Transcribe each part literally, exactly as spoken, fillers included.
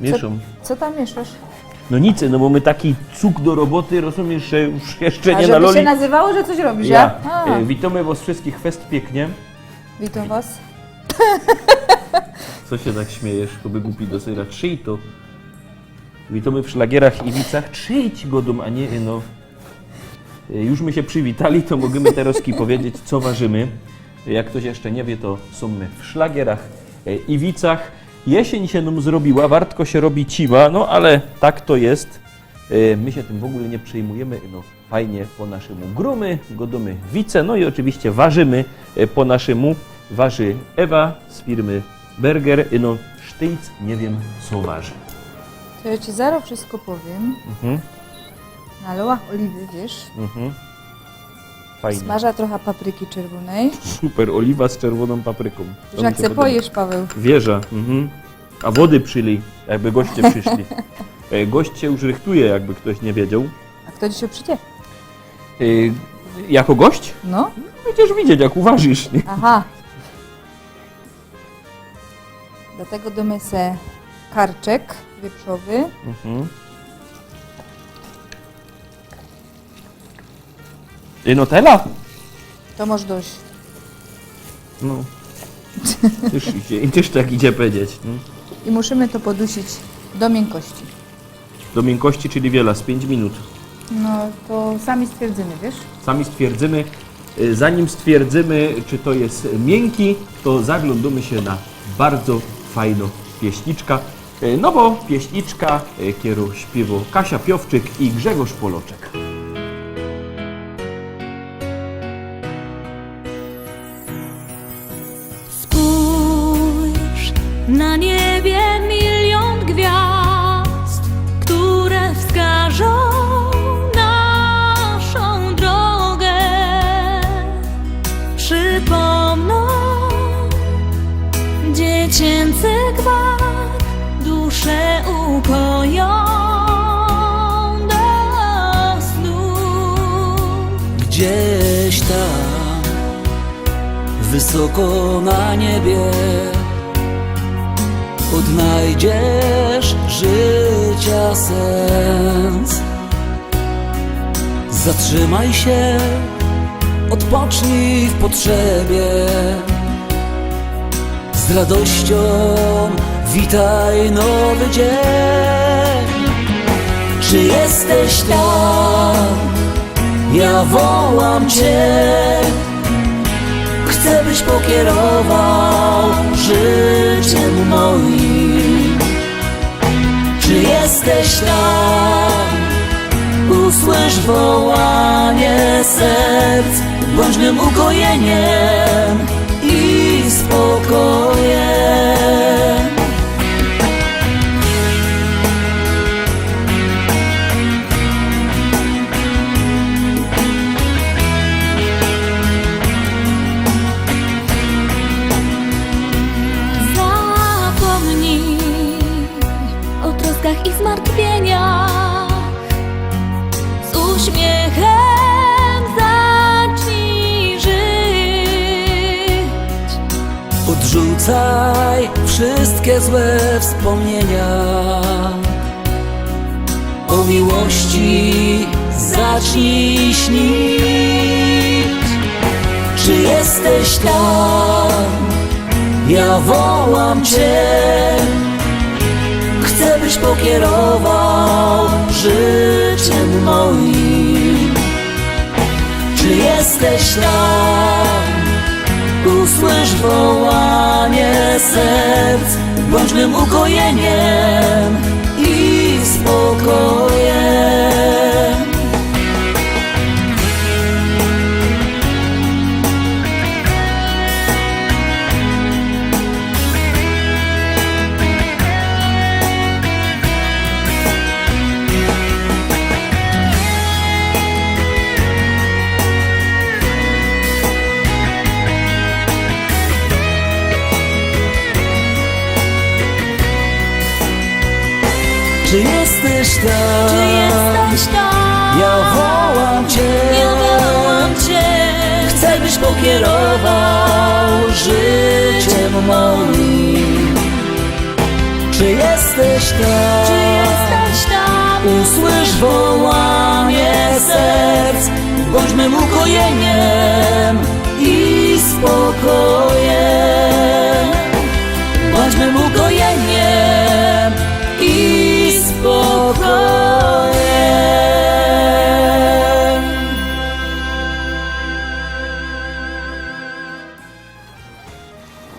Mieszōm. Co tam mieszasz? No nic, no bo my taki cuk do roboty, rozumiesz, że już jeszcze A nie żeby naloli. Się nazywało, że coś robisz, ja? Ja. A. E, witōmy wos wszyskich fest piyknie. Witōm wos. Co sie tak śmiejesz? To by głupi do syra. Trzyj to. Witōmy w szlagierach i wicach. Trzyj ci godōm, a nie, no. E, już my sie przywitali, to możymy terŏz powiedzieć, co warzymy. Jak ftoś jeszcze nie wiy, to sōm my w szlagierach, e, i wicach. Jesień sie nōm zrobiła, wartko sie robi cima, no ale tak to jest. E, my sie tym w ogōle nie przejmujymy, no fajnie po naszymu grōmy, godōmy wice, no i ôczywiście warzymy, e, po naszymu. Warzy Ewa z firmy Berger, e, no sztyjc, nie wiym, co warzy. To ja ci zarŏz wszystko powiym. Mhm. Naloła ôliwy, wiysz? Mhm. Fajnie. Smaża trocha papryki czerwōnyj. Super, ôliwa z czerwōnōm paprykōm. Wiesz, jak se pojesz, Paweł. Wierzã, mhm. A wody przilij, jakby goście przyszli. E, gość sie już rychtuje, jakby ftoś nie wiedzioł. A fto dzisiej przidzie? E, jako gość? No. Bydziesz widzieć, jak uwarzisz, nie? Aha. Do tego dōmy se karczek wieprzowy. Mhm. I no tela? To mosz dość. No. Już idzie, i już tak idzie powiedzieć, no. I musimy to podusić do miękkości. Do miękkości, czyli wiela, z pięć minut. No, to sami stwierdzymy, wiesz? Sami stwierdzymy. Y, zanim stwierdzymy, czy to jest miękki, to zaglądamy się na bardzo fajną pieśniczka. Y, no bo pieśniczka, y, kierą śpiewo Kasia Piowczyk i Grzegorz Poloczek. Spójrz, na niebie milion gwiazd, które wskażą naszą drogę. Przypomną dziecięcy gwar, duszę ukoją do snu. Gdzieś tam wysoko na niebie odnajdziesz życia sens. Zatrzymaj się, odpocznij w potrzebie. Z radością witaj nowy dzień. Czy jesteś tam? Ja wołam Cię. Chcę, byś pokierował życiem moim. Czy jesteś tam? Usłysz wołanie serc. Bądź mym ukojeniem i spokojem. Zapomnij o troskach i zmartwieniach. Z uśmiechem zacznij żyć. Odrzucaj wszystkie złe wspomnienia. O miłości zacznij śnić. Czy jesteś tam? Ja wołam Cię. Chcę, byś pokierował życiem moim. Czy jesteś tam? Usłysz wołanie serc. Bądź mym ukojeniem i spokojem. Czy jesteś tam? Czy jesteś tam? Ja wołam Cię. Ja wołam Cię. Chcę, byś pokierował życiem moim. Czy jesteś Czy jesteś tam? Usłysz wołanie serc. Bądźmy ukojeniym i spokojym. Bądźmy ukojeniym i spokojym.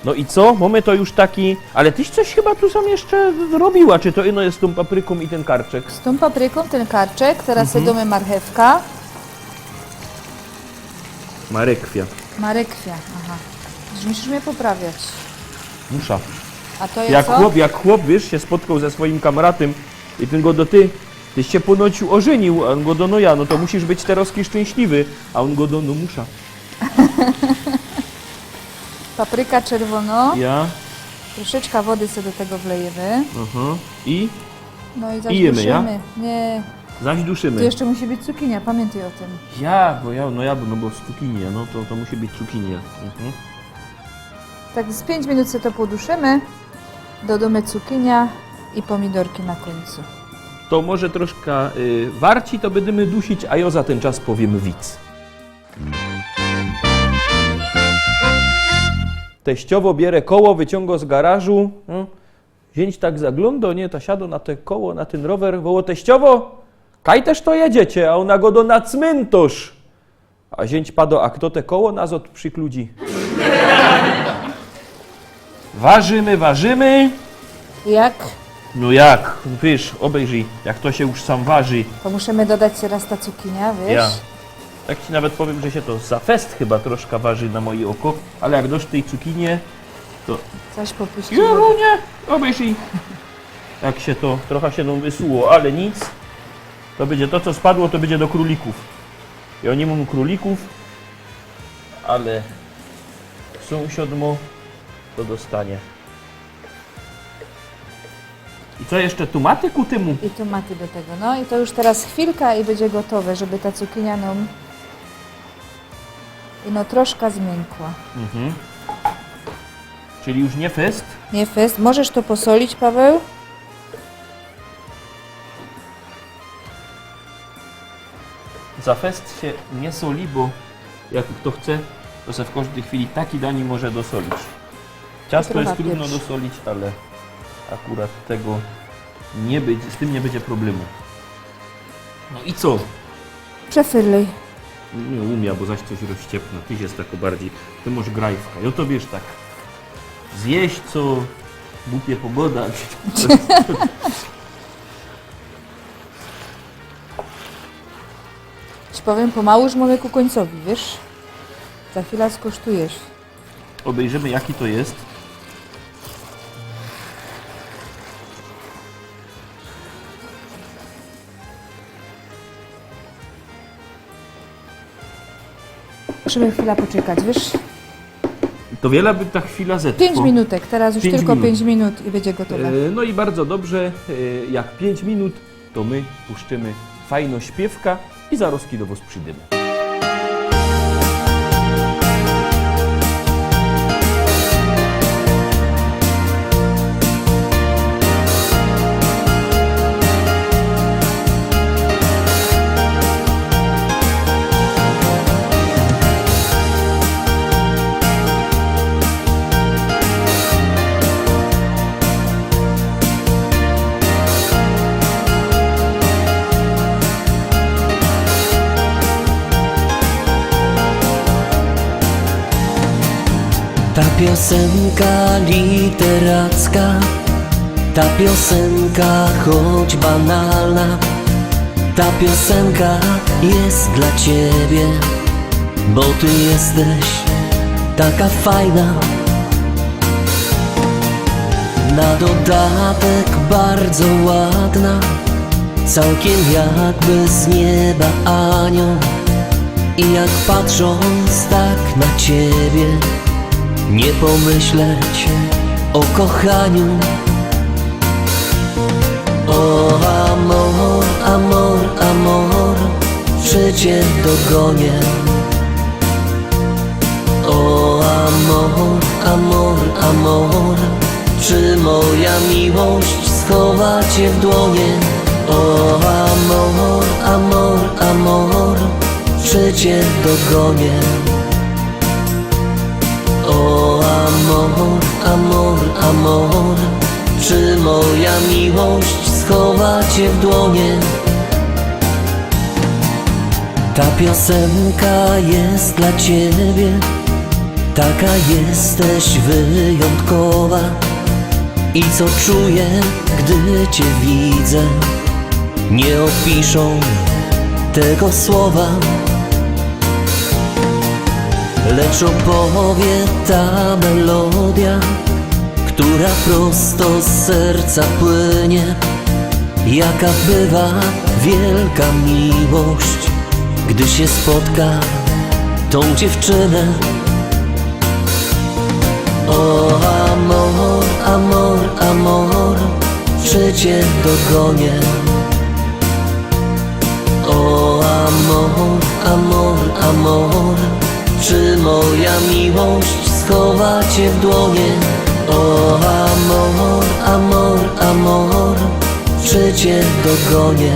No i co? Mōmy to już taki, ale tyś coś chyba tu sam jeszcze robiła, czy to ino je z tōm paprykōm i tyn karczyk? Z tōm paprykōm, tyn karczyk, teroz Mhm. jadōmy marchewka. Marekwia. Marekwia, aha. Musisz mie poprawiać. Musza. A to je Jak co? chłop, jak chłop, wiysz, sie spotkoł ze swojim kamratym i tyn godo: „Ty, tyś sie ponoć ôżynił”, a ôn godo: „No ja”, „No to musisz być teroz szczyńśliwy”, a ôn godo: „No musza”. Papryka czerwono. Ja. Troszeczka wody sobie do tego wlejemy. Aha. I? No i I jemy, ja? Zaś duszymy. Nie. Zaś duszymy. Tu jeszcze musi być cukinia, pamiętaj o tym. Ja, bo ja, no ja, no bo z cukinie, no to, to musi być cukinia. Mhm. Tak z pięć minut sobie to poduszymy. Dodamy cukinia i pomidorki na końcu. To może troszkę, y, warci, to bydymy dusić, a jo za tyn czas powiym wic. Teściowo bierze koło, wyciōngo z garażu. No. Ziyńć tak zaglōndo, nie, ta siado na te koło, na tyn rower, woło: „Teściowo, kaj tyż to jedziecie?” A ôna godo: „Na cmyntŏrz”. A ziyńć pado: „A fto te koło nazŏd przikludzi?” Warzymy, warzymy. Jak? No jak? Wiysz, ôbejrzyj, jak to sie już sam warzi. To musimy dodać teroz ta cukinia, wiysz? Ja. Tak ci nawet powiym, że sie to za fest chyba troszka warzi na moje oko, ale jak dosz tyj cukinie, to Coś popuściło. Jerunie, ôbejrzyj. Jak sie to, trocha sie nōm wysuło, ale nic. To bydzie to, co spadło, to bydzie do krōlikōw. Jo niy mōm krōlikōw, ale sōmsiod mo, to dostanie. I co jeszcze? Tomaty ku tymu? I tomaty do tego. No i to już teroz chwilka i bydzie gotowe, żeby ta cukinia nōm, no, troszka zmiykła. Mhm. Czyli już niy fest? Niy fest. Możesz to posolić, Paweł? Za fest sie niy soli, bo jak fto chce, to se w kożdej chwili taki dani może dosolić. Ciasto Trocha je trudno pieprz. dosolić, ale akurat tego niy bydzie, z tym niy bydzie problemu. No i co? Przefyrluj. Niy umia, bo zaś coś rozciepnę. Ty sie tako bardzij, ty mosz grajfka. I o to wiysz tak. Zjeść co, głupie pogodać. Ci powiym, pomału już mōmy ku kōńcowi, wiysz? Za chwila skosztujesz. Ôbejrzymy, jaki to je. Musimy chwila poczekać, wiysz? To wiela by ta chwila zetrwo? Pięć minutek, teroz już Pięć tylko minut. pięć minut i bydzie gotowe. E, no i bardzo dobrze, e, jak pięć minut, to my puszczymy fajno śpiywka i zarozki do wos przidymy. Ta piosenka literacka, ta piosenka choć banalna, ta piosenka jest dla ciebie, bo ty jesteś taka fajna. Na dodatek bardzo ładna, całkiem jakby z nieba anioł. I jak patrząc tak na ciebie, nie pomyśleć o kochaniu. O amor, amor, amor, czy cię dogonię? O amor, amor, amor, czy moja miłość Chowa cię w dłonie. O amor, amor, amor, czy cię dogonię? O amor, amor, amor, czy moja miłość schowa cię w dłonie? Ta piosenka jest dla ciebie, taka jesteś wyjątkowa. I co czuję, gdy cię widzę, nie opiszą tego słowa. Lecz opowie ta melodia, która prosto z serca płynie. Jaka bywa wielka miłość, gdy się spotka tą dziewczynę. O amor, amor, amor, czy cię dogonię? O amor, amor, amor, czy moja miłość schowa cię w dłonie? O amor, amor, amor, czy cię dogonię?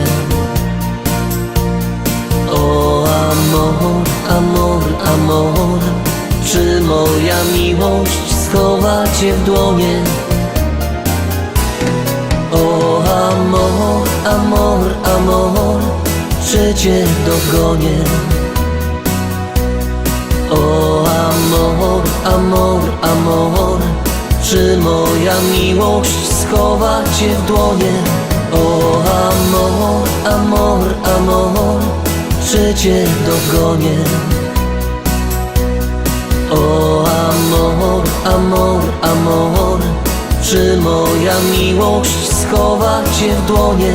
O amor, amor, amor, czy moja miłość schowa cię w dłonie? O amor, amor, amor, czy cię dogonię? O amor, amor, amor, czy moja miłość schowa cię w dłonie? O amor, amor, amor, czy cię dogonię? O amor, amor, amor, czy moja miłość schowa cię w dłonie?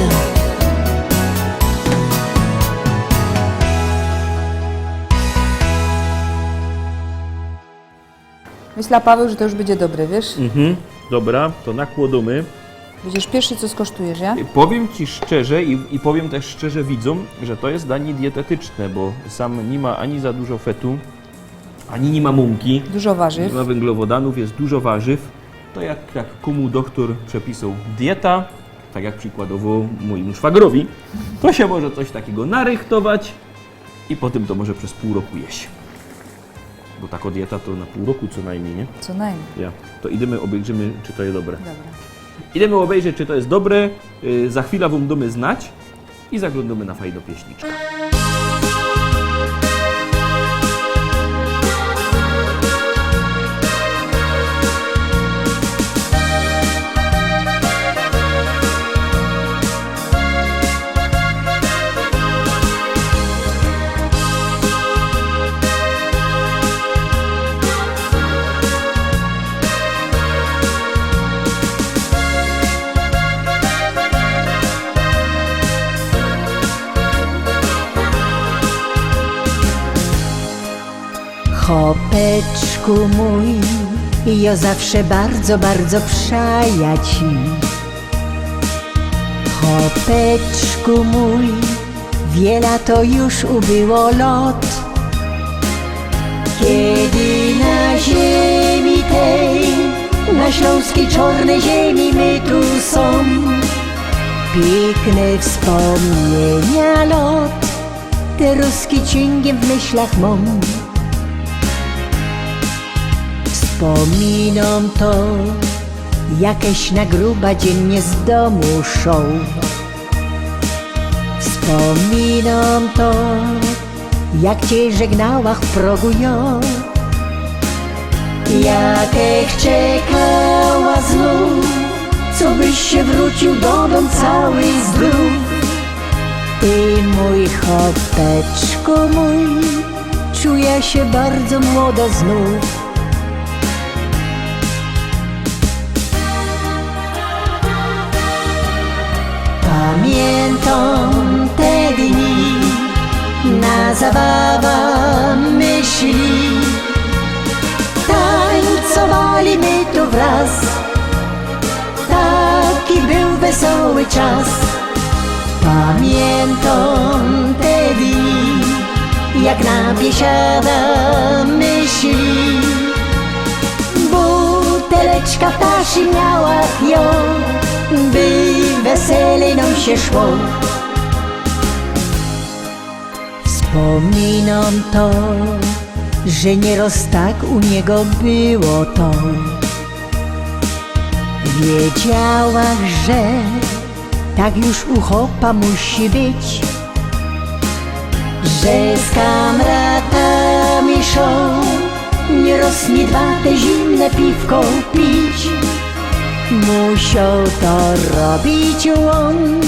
Myślę, Paweł, że to już będzie dobre, wiesz? Mhm, dobra, to nakłodōmy. Będziesz pierwszy, co skosztujesz, ja? Powiem ci szczerze i, i powiem też szczerze widzom, że to jest danie dietetyczne, bo sam nie ma ani za dużo fetu, ani nie ma mąki, Dużo warzyw. Nie ma węglowodanów, jest dużo warzyw. To jak, jak komu doktor przepisał dieta, tak jak przykładowo mojemu szwagrowi, to się może coś takiego narychtować i potem to może przez pół roku jeść. Bo taka dieta to na pół roku co najmniej, nie? Co najmniej. Ja. To idziemy, obejrzymy, czy to jest dobre. Dobra. Idziemy obejrzeć, czy to jest dobre. Yy, za chwilę wam damy znać i zaglądamy na fajną pieśniczkę. Chopeczku mój, jo zawsze bardzo, bardzo przaja ci. Chopeczku mój, wiela to już ubyło lot. Kiedy na ziemi tej, na śląskiej czornej ziemi my tu są, piykne wspomnienia lot. Te ruski ciyngiym w myślach mōm. Wspominōm to, jakeś na gruba dziennie z domu szoł. Wspominōm to, jak cię żegnała w progu jo. Jakech czekała znōw, co byś się wrócił do dōm cały zdrōw. Ty mój chopeczku mój, czuja się bardzo młoda znōw. Pamiętōm te dni, na zabawa my szli. Tańcowali my tu wraz. Taki bōł wesoły czas. Pamiętōm te dni, jak na biesiada my szli. Buteleczka w tasi miałach jo, by Weselej nōm sie szło. Wspōminōm to, że niyroz tak u niego było to. Wiedziałach, że tak już u chopa musi być, że z kamratami szoł niyroz, niy dwa te zimne piwko pić. Musioł to robić ôn,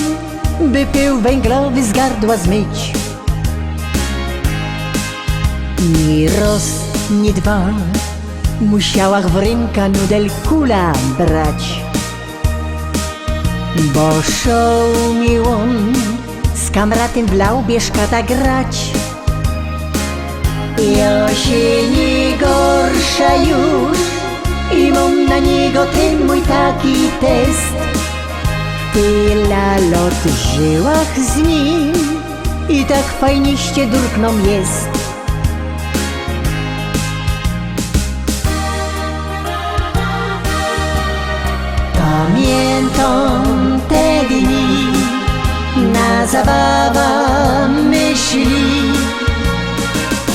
by pył węglowy z gardła zmyć. Niy roz, niy dwa musiałach w rynka nudel kula brać, bo szoł mi ôn z kamratym w laubie szkata grać. Jo sie niy gorsza już i mōm na niego tyn mōj taki test. Tela lot żyłach z nim i tak fajniście durknōm jest. Pamiyntōm te dni, na zabawa my szli.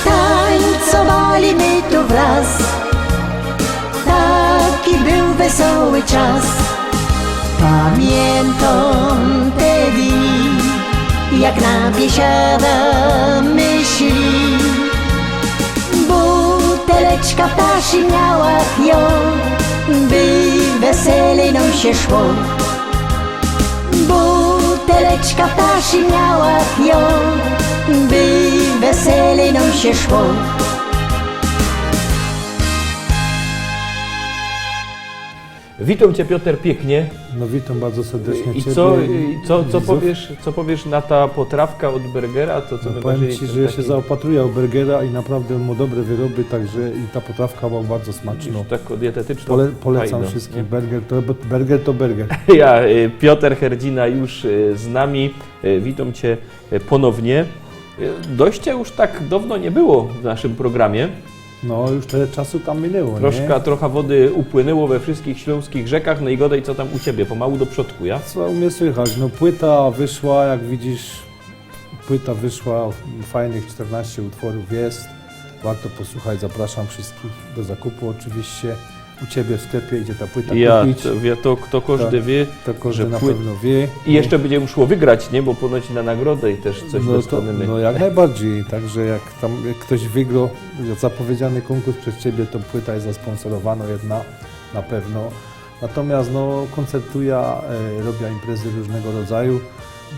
Tańcowali my tu wraz, taki bōł wesoły czas. Pamiyntōm te dni, jak na biesiada my szli. Buteleczka w taszi miałach jo, by weselej nōm sie szło. Buteleczka w taszi miałach jo, by weselej nōm sie szło. Witōm Ciebie, Pioter, piyknie. No, witōm bardzo serdecznie. I Ciebie co, i i co, co, widzów. Powiesz, co powiesz na ta potrawka ôd Bergera? To, co No, my powiem bardziej Ci, że ja się taki- zaopatruję u Bergera i naprawdę ôn mŏ dobre wyroby, także i ta potrawka była bardzo smaczna. Już tak dietetycznie. Pole, polecam Fajno, wszystkich. nie? Berger to, berger to berger. Ja, y, Piotr Herdzina już, y, z nami. Y, Witōm Cię, y, ponownie. Y, Dość Cię już tak dawno nie było w naszym programie. No, już tyle czasu tam minęło, Troszka, nie? Trochę wody upłynęło we wszystkich śląskich rzekach, no i godej, co tam u Ciebie, pomału do przodku, ja? Co u mnie słychać? No, płyta wyszła, jak widzisz, płyta wyszła, fajnych czternaście utworów jest. Warto posłuchać, zapraszam wszystkich do zakupu oczywiście. U Ciebie w sklepie idzie ta płyta Ja, kupić. To, wie- to, to każdy Tak. wie. To każdy że na pły- pewno wie. I jeszcze będziemy szło wygrać, nie? Bo ponoć na nagrodę i też coś No, to, dostaniemy. No, jak najbardziej, także jak tam jak ktoś wygrał zapowiedziany konkurs przez Ciebie, to płyta jest zasponsorowana jedna na pewno. Natomiast no, koncertuja, e, robię imprezy różnego rodzaju,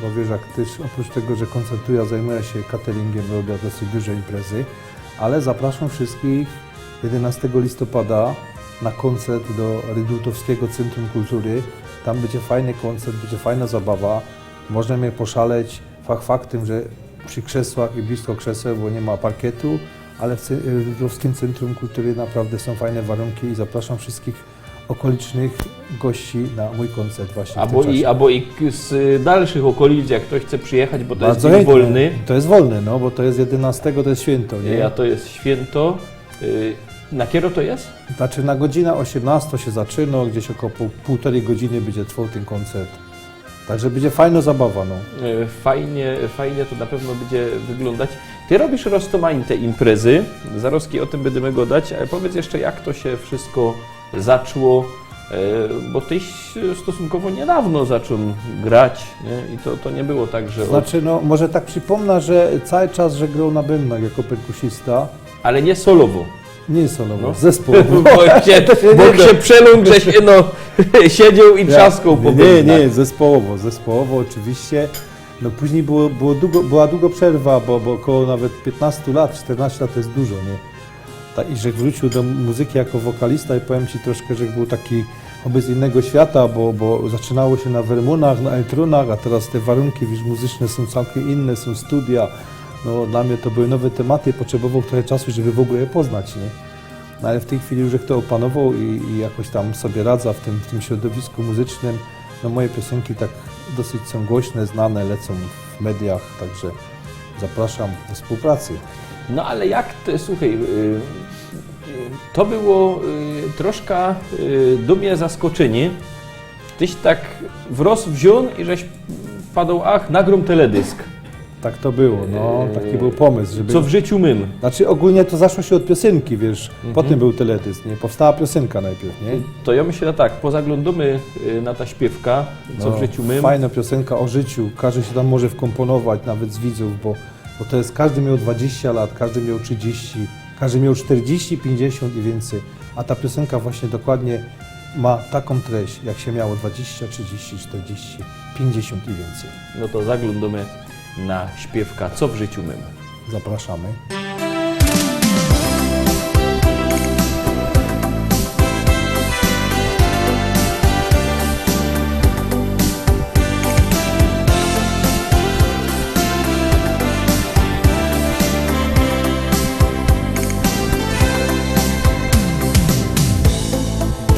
bo wiesz, jak też oprócz tego, że koncertuja, zajmuję się cateringiem, robię dosyć duże imprezy, ale zapraszam wszystkich jedenastego listopada na koncert do Redutowskiego Centrum Kultury. Tam będzie fajny koncert, będzie fajna zabawa, możemy poszaleć. Fakt faktem, że przy krzesłach i blisko krzeseł, bo nie ma parkietu, ale w ce- w Redutowskim Centrum Kultury naprawdę są fajne warunki i zapraszam wszystkich okolicznych gości na mój koncert właśnie w Albo tym i, czasie. Albo i k- z dalszych okolic, jak ktoś chce przyjechać, bo to Bardzo jest dzień chętnie. Wolny. To jest wolne, no, bo to jest jedenastego, to jest święto, nie? Ja, to jest święto. Y, Na kiero to jest? Znaczy na godzinę osiemnastą się zaczyna, gdzieś około pół, półtorej godziny będzie trwał ten koncert. Także będzie fajna zabawa, no. E, Fajnie, fajnie to na pewno będzie wyglądać. Ty robisz roztomajne te imprezy, zaraz o tym będziemy gadać, ale powiedz jeszcze, jak to się wszystko zaczło, e, bo tyś stosunkowo niedawno zaczął grać, nie? I to, to nie było tak, że... od- Znaczy, no, może tak przypomnę, że cały czas, że grał na bębnach jako perkusista, Ale nie solowo. Nie solowo, No. zespołowo. Bo się, To się nie bo da. Się przeląkł, że się no, siedział i trzaskał po Nie, bydle. Nie, zespołowo, zespołowo oczywiście. No później było, było długo, była długo przerwa, bo, bo około nawet piętnaście lat, czternaście lat to jest dużo, nie? Ta, i że wrócił do muzyki jako wokalista i powiem Ci troszkę, że był taki chłopiec z innego świata, bo, bo zaczynało się na Wermunach, na Eltrunach, a teraz te warunki, wiesz, muzyczne są całkiem inne, są studia. No, dla mnie to były nowe tematy, potrzebował trochę czasu, żeby w ogóle je poznać, nie? No ale w tej chwili już jak to opanował i, i jakoś tam sobie radzę w tym, w tym środowisku muzycznym, no moje piosenki tak dosyć są głośne, znane, lecą w mediach, także zapraszam do współpracy. No ale jak ty, słuchaj, y, y, to było y, troszkę y, dumnie zaskoczenie. Tyś tak Wroz wziōn i żeś padoł: „Ach, nagrōm teledysk”. Tak to było, no, taki był pomysł, żeby... Co w życiu mym. Znaczy, ogólnie to zaczło się od piosenki, wiesz, potem był teledysk, nie? Powstała piosenka najpierw, nie? To jŏ myślã tak, pozaglōndōmy, y, na ta śpiywka, „Co w życiu mym”. Fajna piosenka o życiu, każdy się tam może wkomponować, nawet z widzów, bo, bo to jest, każdy miał dwadzieścia lat, każdy miał trzydzieści, każdy miał czterdzieści, pięćdziesiąt i więcej. A ta piosenka właśnie dokładnie ma taką treść, jak się miało dwadzieścia, trzydzieści, czterdzieści, pięćdziesiąt i więcej. No to zaglōndōmy na śpiywka „Co w życiu mym”. Zapraszamy.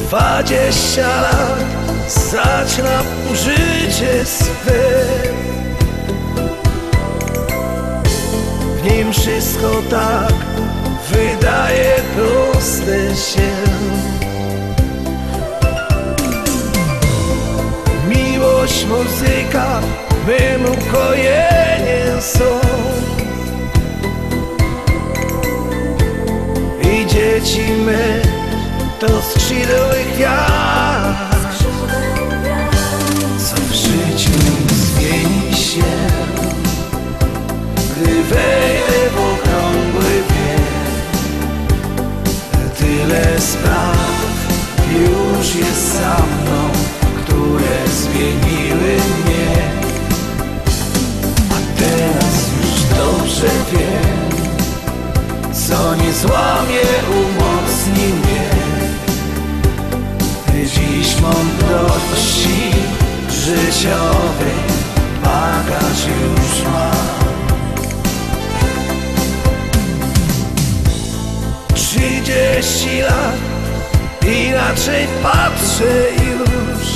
Dwadzieścia lat, zaczynam życie swe. W nim wszystko tak wydaje proste się. Miłość, muzyka, mym ukojeniem są. I dzieci me to skrzydło gwiazd. Co w życiu zmieni się, gdy wejdę w okrągły wiek? Tyle spraw już jest za mną, które zmieniły mnie. A teraz już dobrze wiem, co nie złamie, umocni mnie. Dziś mądrości życiowej bagaż już mam. Trzydzieści lat, inaczej patrzę już.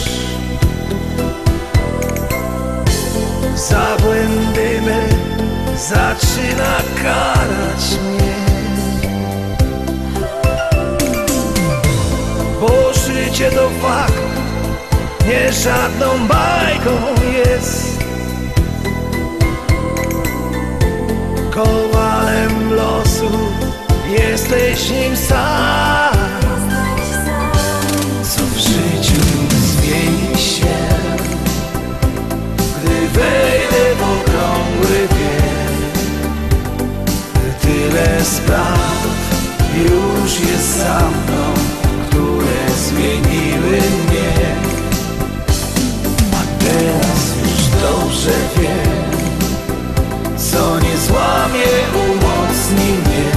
Za błędy me zaczyna karać mnie. Bo życie to fakt, nie żadną bajką jest. Kowalem losu jesteś nim sam. Co w życiu zmieni się, gdy wejdę w okrągły wiek? Tyle spraw już jest za mną, które zmieniły mnie. A teraz już dobrze wiem, co nie złamie, umocni mnie.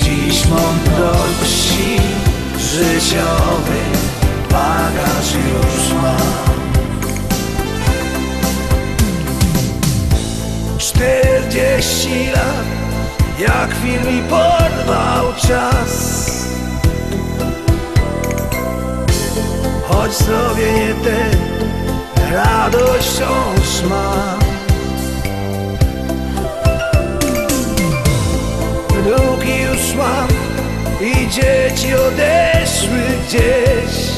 Dziś mądrości życiowej bagaż już mam. Czterdzieści lat, jak film mi porwał czas. Choć zdrowie nie te, radość wciąż mam. Wnuki już mam i dzieci odeszły gdzieś.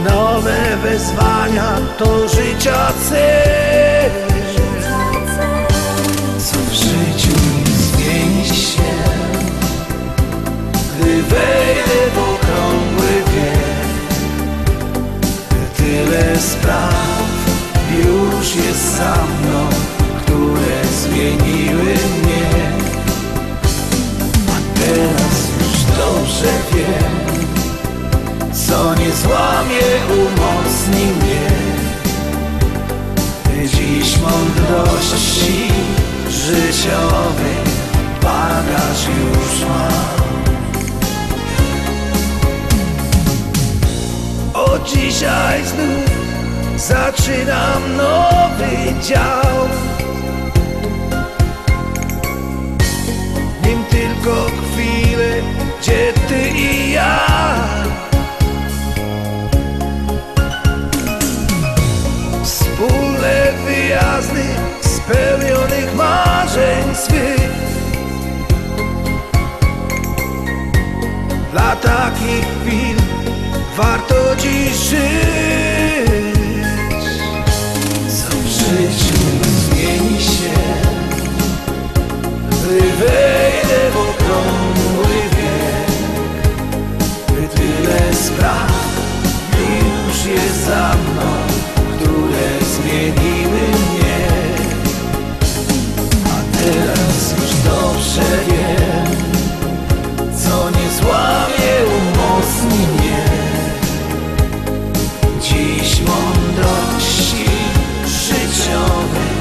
Nowe wyzwania to życia cel. Co w życiu zmieni się, gdy wejdę w okrągły wiek? Tyle spraw już jest za mną, które zmieniły mnie. A teraz już dobrze wiem, co nie złamie, umocni mnie. Dziś mądrości życiowej bagaż już mam. Od dzisiaj znów zaczynam nowy dział. Nim tylko chwile, gdzie ty i ja. Wspólne wyjazdy spełnionych marzeń swych. Dla A takich chwil warto dziś żyć. Co w życiu zmieni się, gdy wejdę w okrągły wiek, by tyle spraw już jest za mną, które zmieniły mnie. A teraz już dobrze wiem, co nie złamie, umocni mnie. Dziś mądrości życiowej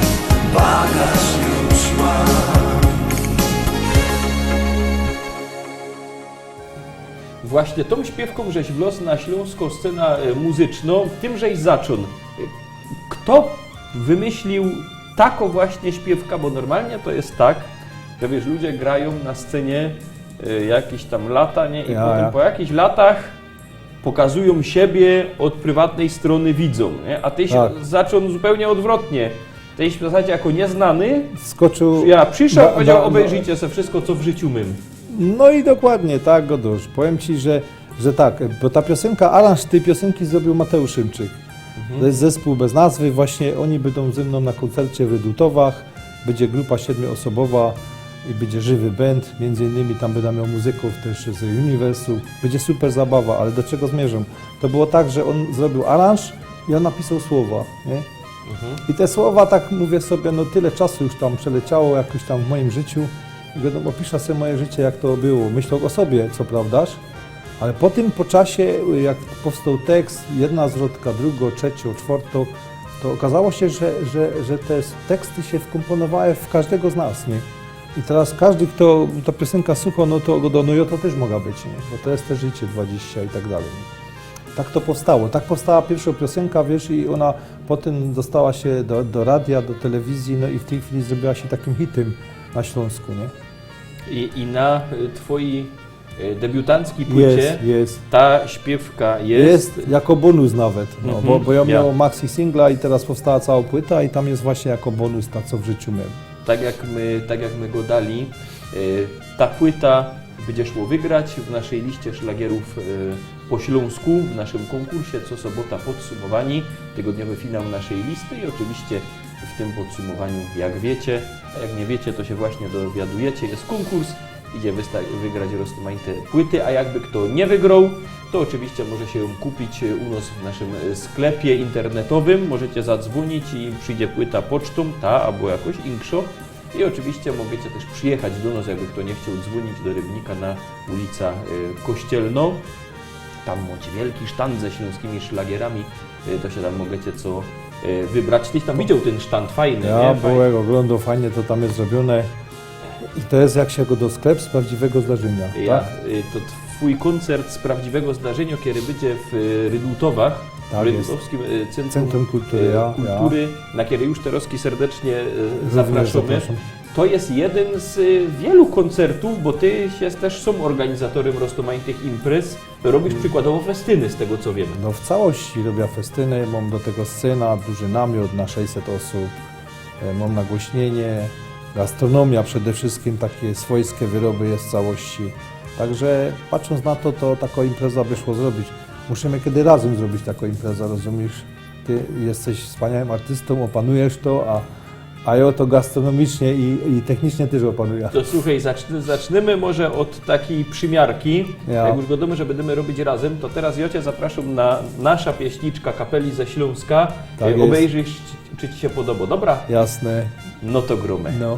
bagaż już mam. Właśnie tą śpiewką żeś wlôzł na śląską scenã e, muzyczną, tym żeś zaczął. E, Kto wymyślił takõ właśnie śpiewkã, bo normalnie to jest tak, że wiesz, ludzie grają na scenie e, jakieś tam lata, nie? I Ja, potem ja. Po jakichś latach pokazują siebie od prywatnej strony widzom, nie? A ty się Tak. zaczął zupełnie odwrotnie. Ty w zasadzie jako nieznany, Skoczył. Ja przyszedł, Da- powiedział, da- obejrzyjcie sobie wszystko, co w życiu mam. No i dokładnie tak, Godusz. Powiem ci, że, że tak, bo ta piosenka, aranż tej piosenki zrobił Mateusz Szymczyk. To jest zespół bez nazwy, właśnie oni będą ze mną na koncercie w Redutowach. Będzie grupa siedmioosobowa i będzie żywy band. Między innymi tam będę miał muzyków też z Uniwersu. Będzie super zabawa, ale do czego zmierzam? To było tak, że on zrobił aranż i on napisał słowa, nie? I te słowa, tak mówię sobie, no tyle czasu już tam przeleciało jakoś tam w moim życiu. I wiadomo, piszę sobie moje życie, jak to było. Myślał o sobie, co prawdaż, ale po tym, po czasie, jak powstał tekst, jedna zwrotka, drugą, trzecią, czwartą, to okazało się, że, że, że te teksty się wkomponowały w każdego z nas, nie? I teraz każdy, kto ta piosenka słucha, no to gada, no ja to też mogę być, nie? Bo to jest też życie dwadzieścia i tak dalej. Tak to powstało. Tak powstała pierwsza piosenka, wiesz, i ona potem dostała się do, do radia, do telewizji, no i w tej chwili zrobiła się takim hitem na Śląsku, nie? I, i na y, twojej y, debiutanckiej płycie Jest, jest. Ta śpiewka jest. Jest jako bonus nawet, no, Mhm, bo, bo ja ja. miałem maxi singla i teraz powstała cała płyta i tam jest właśnie jako bonus ta, co w życiu miałem. Tak jak my, tak jak my go dali, y, ta płyta będzie szło wygrać w naszej liście szlagierów y, po śląsku, w naszym konkursie. Co sobota podsumowanie, tygodniowy finał naszej listy i oczywiście w tym podsumowaniu, jak wiecie, a jak nie wiecie, to się właśnie dowiadujecie, jest konkurs, idzie wysta- wygrać rozmaite płyty, a jakby kto nie wygrał, to oczywiście może się ją kupić y, u nas w naszym y, sklepie internetowym. Możecie zadzwonić i przyjdzie płyta pocztą, ta albo jakoś inkszą. I oczywiście możecie też przyjechać do nas, jakby kto nie chciał, dzwonić do Rybnika na ulica y, Kościelną. Tam macie wielki sztand ze śląskimi szlagierami, y, to się tam możecie co y, wybrać. Tyś tam widział ten sztand, fajny, Ja nie? Fajny. byłem, oglądał, fajnie to tam jest zrobione. I to jest, jak się go do sklep z prawdziwego zdarzenia, Ja, tak? y, to twój koncert z prawdziwego zdarzenia, kiedy będzie w y, Rydutowach, Tak w jest. Rydutowskim y, Centrum, Centrum Kultury, y, ja, Kultury, na kiedy już teraz serdecznie y, Również zapraszamy. zapraszam. To jest jeden z y, wielu koncertów, bo ty jest też sam organizatorem rozmaitych imprez. Robisz Mm. przykładowo festyny, z tego co wiem. No, w całości robię festyny, mam do tego scena, duży namiot na sześćset osób, e, mam nagłośnienie, gastronomia przede wszystkim, takie swojskie wyroby jest w całości. Także patrząc na to, to taką imprezę by szło zrobić. Musimy kiedy razem zrobić taką imprezę, rozumiesz? Ty jesteś wspaniałym artystą, opanujesz to, a, a ja to gastronomicznie i, i technicznie też opanuję. To słuchaj, zacznij, zaczniemy może od takiej przymiarki. Ja. Jak już wiadomo, że będziemy robić razem, to teraz ja cię zapraszam na nasza pieśniczka kapeli ze Śląska. Tak Y, jest. Obejrzysz, czy ci się podoba. Dobra? Jasne. No to gromy. No.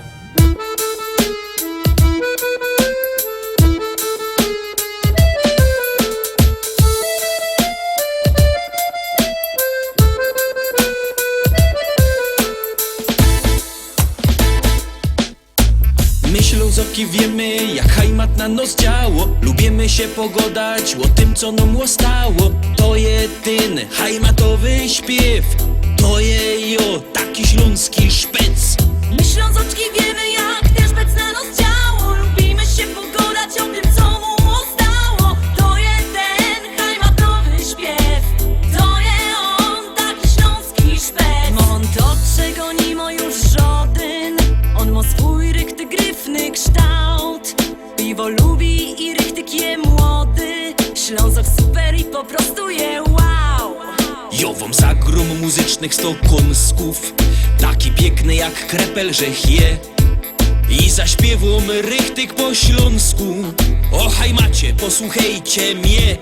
My Ślązoki wiemy, jak hajmat na nos działo. Lubimy się pogodać o tym, co nam ostało. To je ten hajmatowy śpiew. To je jo, taki śląski szpec. My Ślązoczki wiemy, jak te szpec na nos działo. Lubimy się pogodać o tym, co mu ostało. To je ten hajmatowy śpiew. To je on, taki śląski szpec. On to, czego ni ma już żodyn. On ma swój richtig gryfny kształt. Piwo lubi i richtig je młody. muzycznych stokąsków, taki piykny jak krepel żech je. I zaśpiywōm richtig po ślōnsku. O hajmacie, posłuchejcie mie.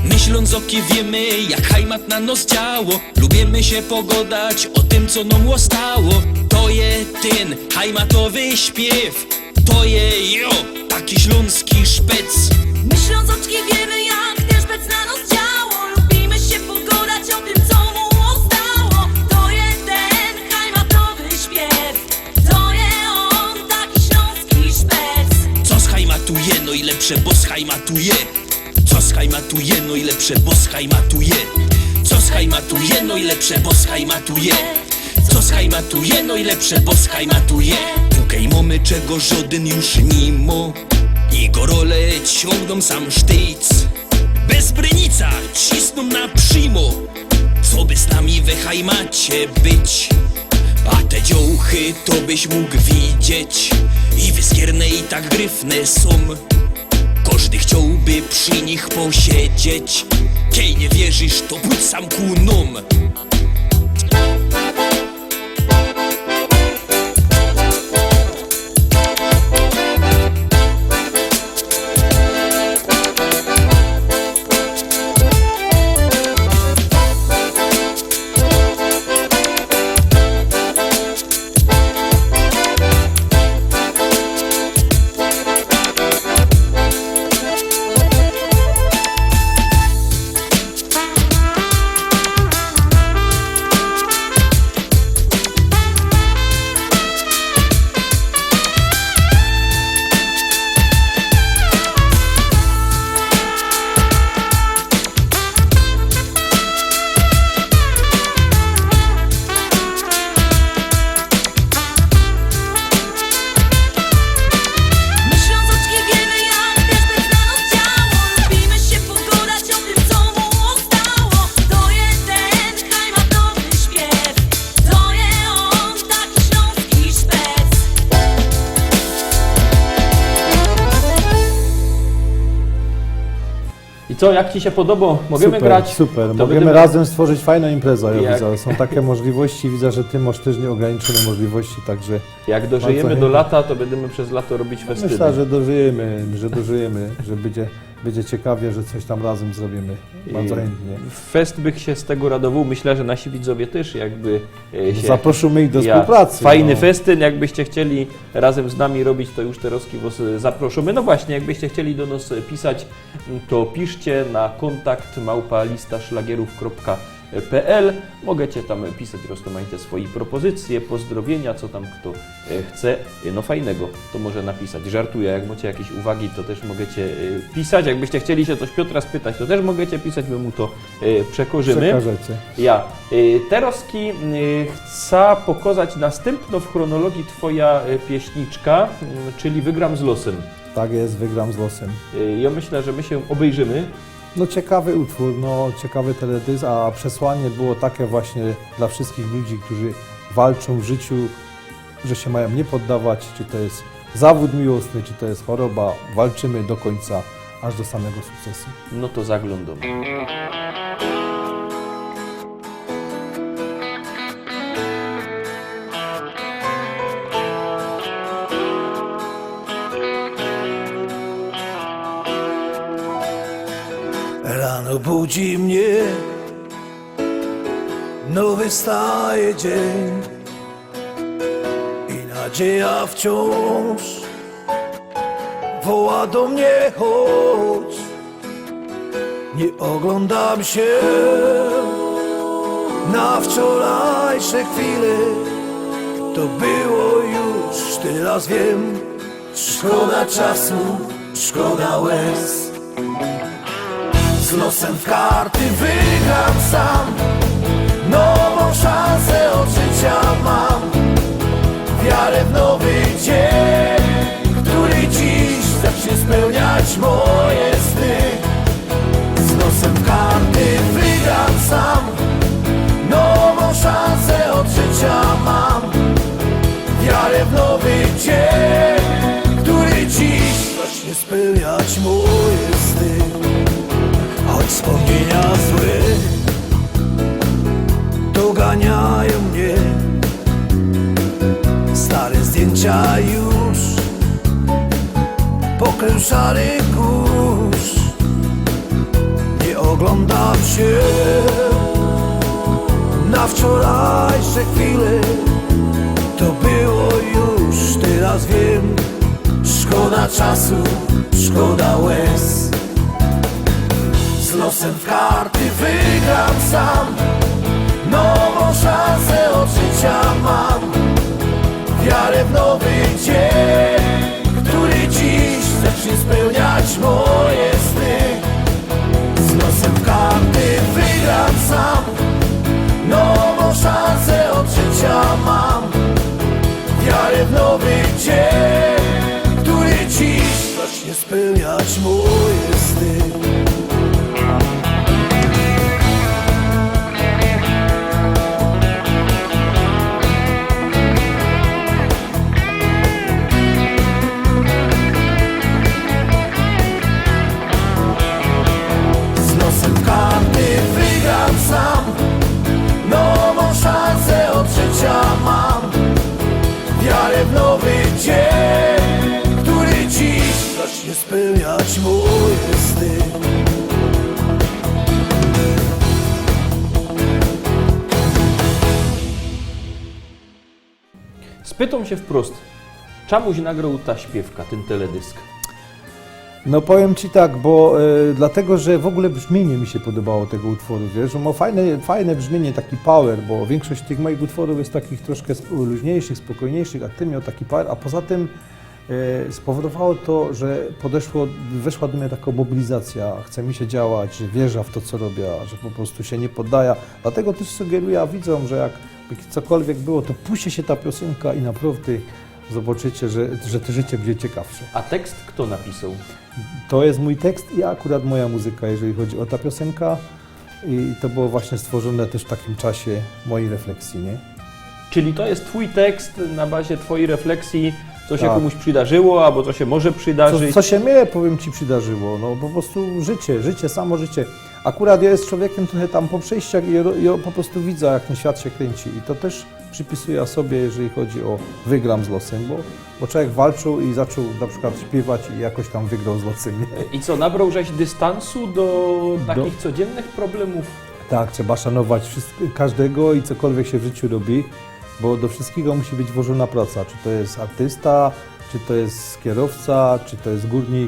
My Ślōnzoki wiymy, jak hajmat na nos działo. Lubiymy sie pogodać ô tym, co nōm ôstało. To je tyn hajmatowy śpiew. To je, jo, taki ślōnski szpec. My Ślōnzoczki wiymy, jak te szpec na nos działo. Lubiymy sie pogodać ô tym, co mu ôstało. To je tyn hajmatowy śpiew. To je ôn, taki ślōnski szpec. Co z hajmatu je nojlepsze, bo z hajmatu je. Co z hajmatu je nojlepsze, bo z hajmatu je. Co z hajmatu je nojlepsze, bo z hajmatu je. Co z hajmatu je nojlepsze, bo z hajmatu je. Pukej mōmy, czego żodyn już ni mo. I gorole ciōngnōm sam sztyjc. Bez brynica cisnōm na przimo. Co by z nami we hajmacie być? A te dziołchy to byś mōg widzieć. I wyskierne, i tak gryfne sōm. Kożdy chciołby przi nich posiedzieć. Kej niy wierzisz, to pōdź sam ku nōm. My Ślōnzoczki wiymy, jak te szpec na nos działo. Lubiymy sie pogodać ô tym, co mu ôstało. To je tyn hajmatowy śpiew. To je ôn, taki ślōnski szpec. I co, jak ci się podobało? Możemy Super, grać? super. To Możemy będziemy razem stworzyć fajną imprezę, ja Jak widzę. Są takie możliwości, widzę, że ty masz też nieograniczone możliwości, także Jak dożyjemy Bardzo do chętnie. lata, to będziemy przez lato robić festyny. Myślę, że dożyjemy, że dożyjemy, że będzie, będzie ciekawie, że coś tam razem zrobimy. Bardzo I chętnie. Fest bych się z tego radował. Myślę, że nasi widzowie też jakby, e, się Zaprosimy ich do Ja, współpracy, fajny no. festyn, jakbyście chcieli razem z nami robić, to już teraz was, e, zaprosimy. No właśnie, jakbyście chcieli do nas, e, pisać, to piszcie na kontakt małpa lista szlagierów kropka p l. Możecie tam pisać rozmaite swoje propozycje, pozdrowienia, co tam kto, e, chce. E, no fajnego, to może napisać. Żartuję, jak macie jakieś uwagi, to też możecie, e, pisać. Jakbyście chcieli się coś Piotra spytać, to też możecie pisać, my mu to, e, przekażemy. Przekażecie. Ja, e, terozki, e, chcę pokazać następno w chronologii twoja, e, pieśniczka, mm, czyli Wygram z losem. Tak jest, Wygram z losem. E, ja myślę, że my się obejrzymy. No, ciekawy utwór, no, ciekawy teledysk, a przesłanie było takie właśnie dla wszystkich ludzi, którzy walczą w życiu, że się mają nie poddawać, czy to jest zawód miłosny, czy to jest choroba, walczymy do końca, aż do samego sukcesu. No to zaglądam. Rano budzi mnie nowy, wstaje dzień i nadzieja wciąż woła do mnie: „Chodź”. Nie oglądam się na wczorajsze chwile. To było już, teraz wiem. Szkoda czasu, szkoda łez. Z losem w karty wygram sam. Nową szansę od życia mam. Wiarę w nowy dzień, który dziś zacznie spełniać moje sny. Z losem w karty wygram sam. Nową szansę od życia mam. Wiarę w nowy dzień, który dziś zacznie spełniać moje sny. Choć wspomnienia złe Mają mie stare zdjyńcia już, pokrył szary kurz. Nie ôglōndam sie na wczorajsze chwile. To było już, teroz wiym. Szkoda czasu, szkoda łez. Z losym w karty wygram sam. Nowõ szansã ôd życiŏ mam. Wiarã w nowy dziyń, kery dziś zacznie spełniać moje sny. Z losym w karty wygram sam. Nowõ szansã ôd życiŏ mam. Wiarã w nowy dziyń, kery dziś zacznie spełniać moje sny. Z losym w karty wygram sam. Nowõ szansã ôd życiŏ mam. Wiarã w nowy dziyń, kery dziś zacznie spełniać moje sny. Spytōm sie wprost, czemuś nagroł ta śpiywka, tyn teledysk? No powiym ci tak, bo e, dlatego, że w ogōle brzmiynie mi sie podobało tego utworu, wiysz, że mŏ fajne, fajne brzmiynie, taki power, bo wiynkszość tych mojich utworōw je takich troszkã sp- luźniejszych, spokojniejszych, a tyn mioł taki power, a poza tym e, spowodowało to, że podeszło, weszła do mie takŏ mobilizacyjŏ, chce mi sie działać, że wierzã w to, co robiã, że po prostu sie niy poddajã. Dlatego tyż sugerujã widzōm, że jak by cokolwiek było, to puśćcie sie ta piosynka i naprŏwdã zobaczycie, że, że to życie bydzie ciekawsze. A tekst kto napisoł? To je mōj tekst i akurat moja muzyka, jeźli chodzi ô ta piosynka. I to było właśnie stworzōne tyż w takim czasie mojij refleksji, niy? Czyli to je twōj tekst na bazie twojij refleksji, co sie Tak. kōmuś przidarzyło, abo co sie może Co, przidarzyć. co sie mie, powiym ci, przidarzyło? No po prostu życie, życie, samo życie. Akurat jŏ je człowiekym trochã tam po przejściach i jŏ, jŏ po prostu widzã, jak tyn świat sie krynci. I to tyż przipisujã sobie, jeźli chodzi ô wygram z losym, bo, bo człowiek walczył i zaczōn na przikłŏd śpiywać i jakoś tam wygro z losym, niy? I co, nabroł żeś dystansu do Do- takich codziynnych problemōw? Tak, trzeba szanować wszysk- kożdego i cokolwiek sie w życiu robi, bo do wszyskigo musi być włożōna praca. Czy to je artysta, czy to je kierowca, czy to je gōrnik.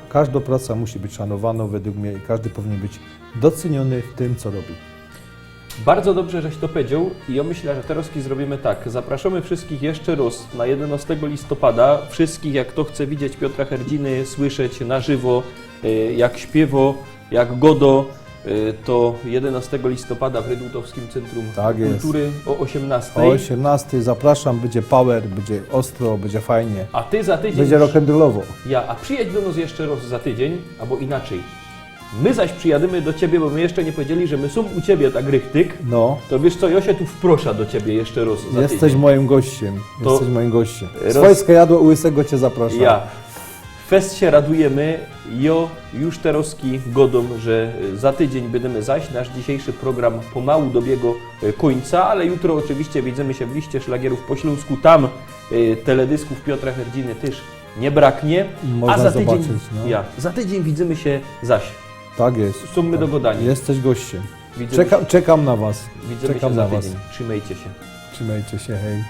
Kożdŏ praca musi być szanowanŏ wedle mie i kożdy powinien być docyniyny w tym, co robi. Bardzo dobrze, żeś to powiedzioł i jŏ myślã, że terŏz zrobiymy tak. Zaprŏszōmy wszyskich jeszcze rŏz na jedynŏstego listopada. Wszyskich, jak fto chce widzieć Piotra Herdziny, słyszeć na żywo, e, jak śpiywŏ, jak gŏdŏ, e, to jedynŏstego listopada w Redutowskim Centrum Tak jest. Kultury ô ôziymnŏstej. Ô ôziymnŏstej zaprŏszōm, bydzie power, bydzie ôstro, bydzie fajnie. A ty za tydziyń Bydzie rock'n'rollowo. Ja, a przijedź do nŏs jeszcze rŏz za tydziyń, abo inaczyj. My zaś przijadymy do ciebie, bo my jeszcze niy powiedzieli, że my sōm u ciebie tak richtig. No. To wiysz co, jŏ sie tu wproszã do ciebie jeszcze rŏz za Jesteś tydziyń. Mojim gościem. To Jesteś mojim gościem. Roz- Swojske jadło u łysego cię zapraszam. Ja. Fest sie radujymy. Jŏ już terŏz gŏdōm, że za tydziyń bydymy zaś. Nasz dzisiejszy program pomału dobiygŏ, e, kōńca, ale jutro ôczywiście widzymy sie w liście szlagierōw po ślōnsku. Tam, e, teledysków Piotra Herdziny tyż niy braknie. Można A za tydziyń, zobaczyć, no. Ja, za tydziyń widzymy sie zaś. Tak jest. Sōm my do gŏdaniŏ. Jesteś gościem. Widzymy Czeka- się. Czekam na was. Widzymy Czekam się za na was. Tydzień. Trzymajcie się. Trzymajcie się, hej.